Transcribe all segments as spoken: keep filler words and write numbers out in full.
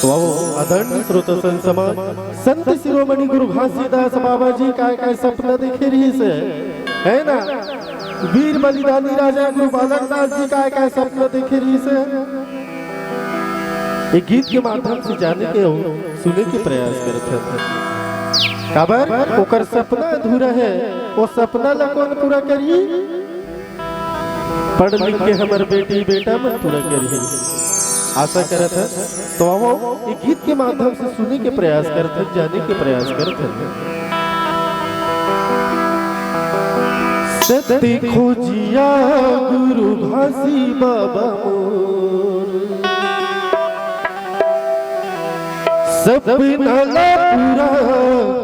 वाह, आदरणीय श्रोता संत समाज, संत शिरोमणि गुरु घासीदास बाबा जी काय काय सपना देखे रहिस हे, है ना? वीर बलिदानी राजा गुरु बालक दास जी काय काय सपना देखे रहिस हे। ये गीत के माध्यम से जाने के अउ सुने के प्रयास करत हन। काबर ओकर सपना अधूरा हे, वो सपना ला कौन पूरा करही? पढ़ लिख के हमर बेटी बेटा मन पूरा करही। आशा करत हन। तो आवो, ये गीत के माध्यम से सुने के प्रयास करत हन, जाने के प्रयास करत हन। सत्य खोजिया गुरु घासी बाबा मोर, सपना ला पूरा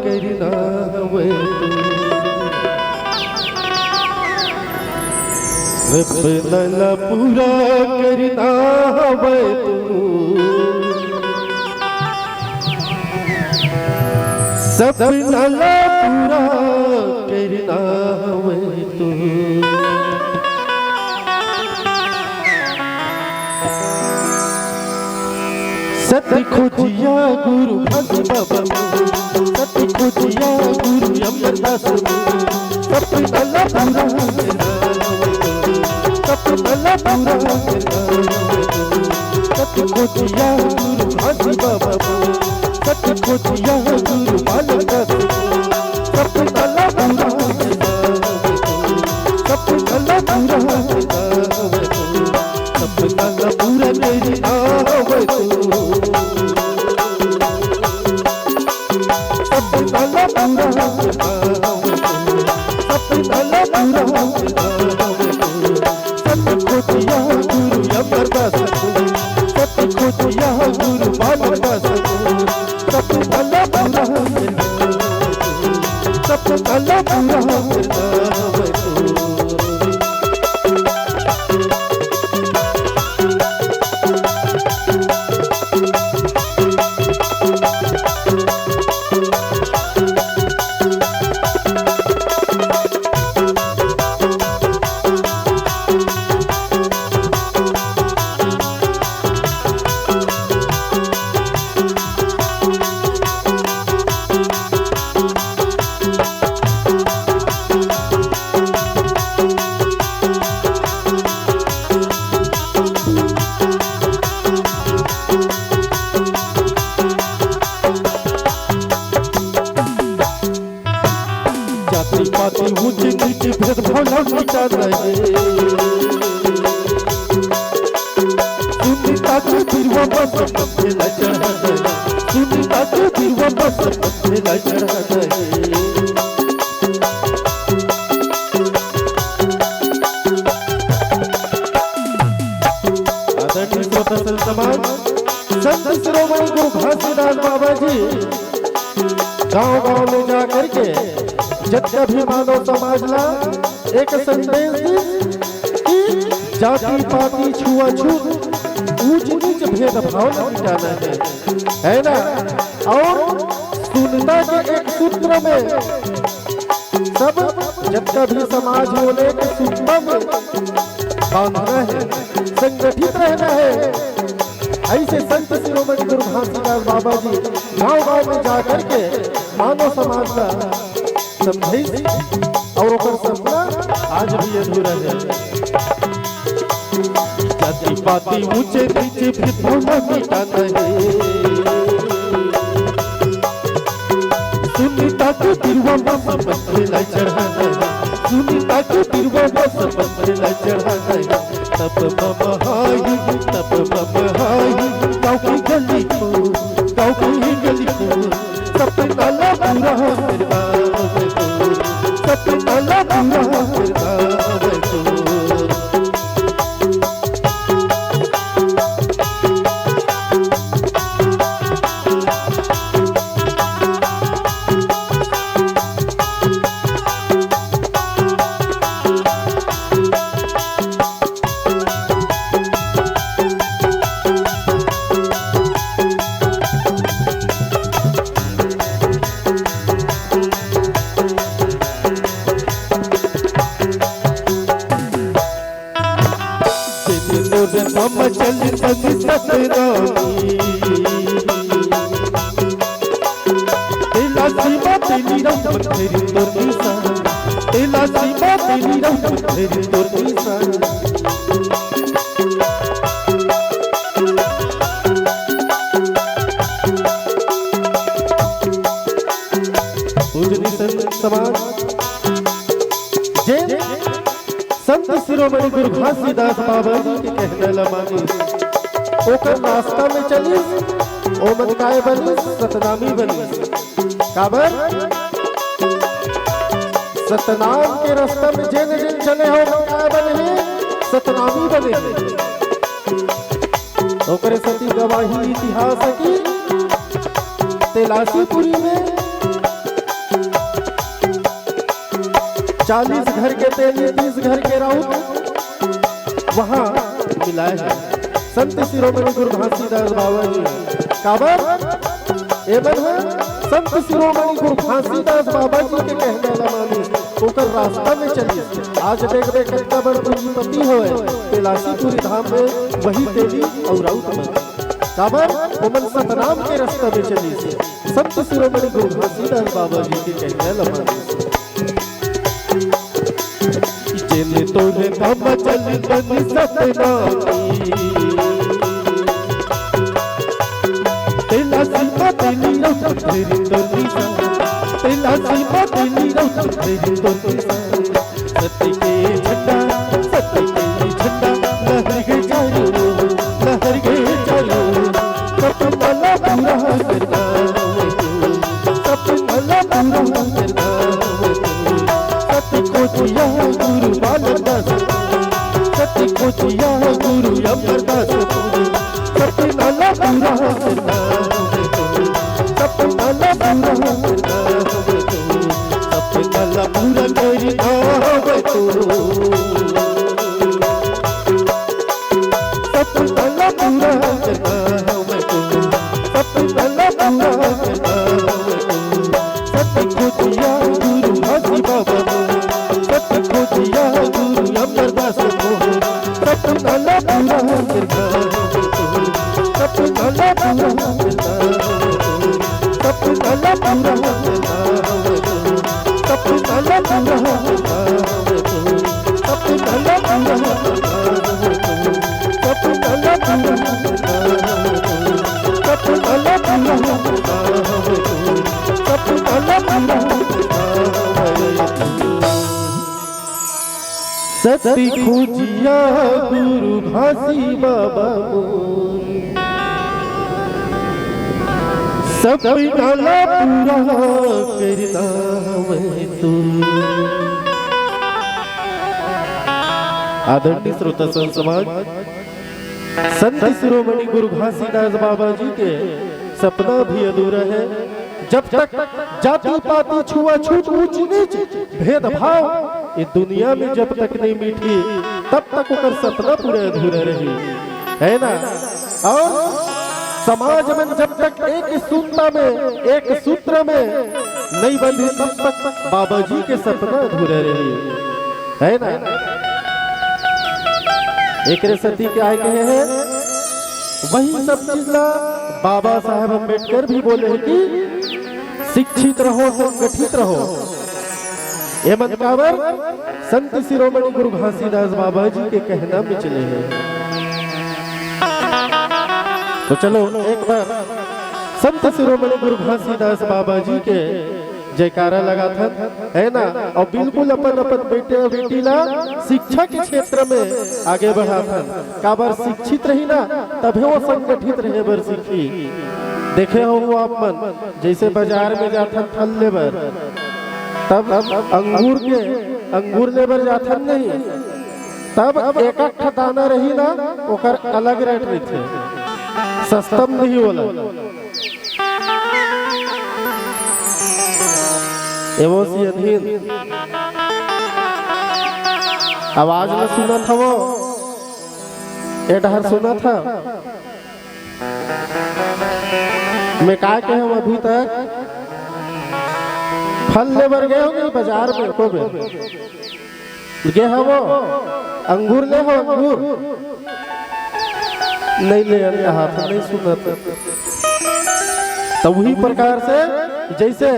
करना हवय। सपना ला पूरा करना हवय तो, सपना ला पूरा करना हवय तो। सत्य खोजिया गुरु घासी बाबा मोर, सत्य खोजिया गुरु अमरदास मोर, सपना ला पूरा करना हवय तो, सपना ला पूरा करना हवय तो। सत्य खोजिया गुरु घासी बाबा मोर, सत्य खोजिया गुरु बालक दास मोर, सपना ला पूरा करना हवय तो, सपना ला पूरा करना हवय तो। सपना ला पूरा करना हवय तो, सपना ला पूरा करना हवय तो, सपना ला पूरा करना हवय तो। सत्य खोजिया गुरु अमरदास मोर, सत्य खोजिया गुरु बालक दास मोर, सपना ला पूरा करना हवय तो, सपना ला पूरा करना हवय तो। जाति पाति ऊंच नीच भेदभाव ला मिटाना हे। सुनीता के बिरवा बस मंदिर ला चढ़ाना हे। सुनीता के बिरवा बस मंदिर ला चढ़ाना हे। आदरणीय श्रोता संत समाज, संत शिरोमणि गुरु घासीदास बाबा जी गांव-गांव में जा करके जतका भी मानव समाज ला एक संदेश दिस कि जाति-पाति, छुआछूत, ऊंच-नीच भेदभाव ला मिटाना हे, है ना? अउ सुनीता के एक सूत्र में सब जतका भी समाज हे ओला एक सूत्र में बांधना हे, संगठित रहना हे। अइसे संत शिरोमणि गुरु घासीदास बाबा जी गांव-गांव में जा करके मानव समाज ला समझाइस अउ ओकर सपना आज भी अधूरा हे। जाति पाति ऊंचे नीचे भेदभाव ला मिटाना हे। सुनीता के बिरवा बस मंदिर ला चढ़ाना हे। सुनीता के बिरवा बस मंदिर ला चढ़ाना हे। तब मम हाय, तब मम हाय, गाँव की गली को, गाँव की गली को, सपना ला पूरा करना हवय तो, सपना ला पूरा करना हवय तो। हम चल बनी सतनामी। तेला सीमा तेली रौत फेरी तोर निशान। तेला सीमा तेली रौत फेरी तोर निशान। पूजनीय संत समाज, जेन संत शिरोमणि गुरु घासीदास बाबा जी के कहना ल मानिस, ओकर रास्ता में चलिस, ओमन काय बनिस? सतनामी बनिस। काबर? सतनाम के रास्ता में जेन जेन चले हे, ओमन काय बने हे? सतनामी बने हे। ओकरे सेती गवाही इतिहास हे कि तेलासीपुरी में चालीस घर के तेली, तीस घर के राउत वहां मिलाय हे संत शिरोमणि गुरु घासीदास बाबा जी। काबर? एमन ह संत शिरोमणि गुरु घासीदास बाबा जी के कहना ल मानिस, ओकर रास्ता में चलिस। आज देखबे कतका बड़ पूंजीपति होय तेलासीपुरी धाम में, वही तेली अउ राउत मन। काबर? ओमन सतनाम के रास्ता में चलिस, संत शिरोमणि गुरु घासीदास बाबा जी के कहना ल मानिस। जेन तोरे धाम चल बनी सतनामी। तेला सीमा तेली रौत फेरी तोर निशान। तेला सीमा तेली रौत फेरी तोर निशान। सत्य के झंडा, सत्य के झंडा, लहर गे चारों ओर, लहर गे चारों ओर। सपना ला पूरा करना हवय तो, सपना ला पूरा करना हवय तो। सत्य खोजिया गुरु बालक दास, सत्य खोजिया गुरु अमरदास। सपना ला पूरा करना हवय तो, सपना ला पूरा करना हवय तो, सपना ला पूरा करना हवय तो। सपना ला पूरा करना हवय तो, सपना ला पूरा करना हवय तो। सत्य खोजिया गुरु घासी बाबा मोर, सत्य खोजिया गुरु अमरदास मोर। सपना ला पूरा करना हवय तो, सपना ला पूरा करना हवय तो, सपना ला पूरा करना हवय तो, सपना ला पूरा करना हवय तो, सपना ला पूरा करना हवय तो, सपना ला पूरा करना हवय तो, सपना ला पूरा करना हवय तो, सपना ला पूरा करना हवय तो। सत्य खोजिया गुरु घासी बाबा मोर, सपना ला पूरा करना हवय तो। आदरणीय श्रोता संत समाज, संत शिरोमणि गुरु घासीदास बाबा जी के सपना भी अधूरा हे। जब तक जाति पाति, छुआछूत, ऊंच नीच, भेदभाव ये दुनिया में जब तक नहीं मिटही, तब तक ओकर सपना पूरा अधूरा रही, है ना? अउ समाज मन जब तक एक सूत्र में, एक सूत्र में नहीं बंधी, तब तक बाबा जी के सपना अधूरा रही, है ना? एकरे सेती काय कहे हे, वही सब चीज ला बाबा साहेब अम्बेडकर भी बोले हे कि शिक्षित रहो, संगठित रहो। एमन काबर? संत शिरोमणि गुरु घासीदास बाबा जी के कहना में चले हे। तो चलो एक बार संत शिरोमणि गुरु घासीदास बाबा जी के जयकारा लगाथन, है ना? अउ बिल्कुल अपन अपन बेटे अउ बेटी ला शिक्षा के क्षेत्र में आगे बढ़ाथन। काबर? शिक्षित रही ना, तभे वो संगठित रहे बर सीखही। देखे होहू आप मन, जइसे बाजार में जाथन फल ले बर, तब अंगूर के, अंगूर ले बर जाथन नहीं, तब एक एक ठा दाना रही ना, ओकर अलग रेट रहिथे, सस्ता म दिही ओला। एवो सियनहीन, आवाज ल सुनत हवो, ए डहर सुनत हव। मैं काय कहे हंव अभी तक, फल ले बर गए हो नहीं बाजार में, को बेर गे हवो, अंगूर ले हो, अंगूर। नहीं ले अंत हाथ, नहीं सुनत। तो वही प्रकार से जैसे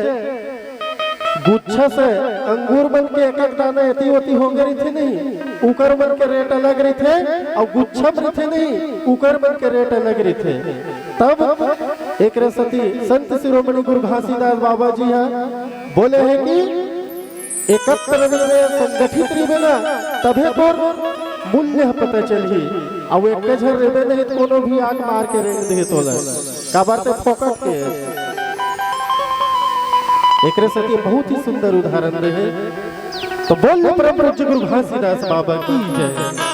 गुच्छा से अंगूर मन के एक एक दाना एती ओती हो गए रहिथे नहीं, उकर मन के रेट अलग रहिथे, और गुच्छा में रहिथे नहीं, उकर मन के रेट अलग रहिथे। तब एकरे सेती संत शिरोमणि गुरु घासीदास बाबा जी हा बोले हे कि एकत्र रहिबे, संगठित रहिबे ना, तभे तोर मूल्य ह पता चलही। अउ एक झन रहिबे नहीं तो कोनो भी आके मार के रेंग देही तोला, काबर ते फोकट के। एकरे सेती बहुत ही सुंदर उदाहरण देहे। तो बोल ले परम पूज्य गुरु घासीदास बाबा की जय।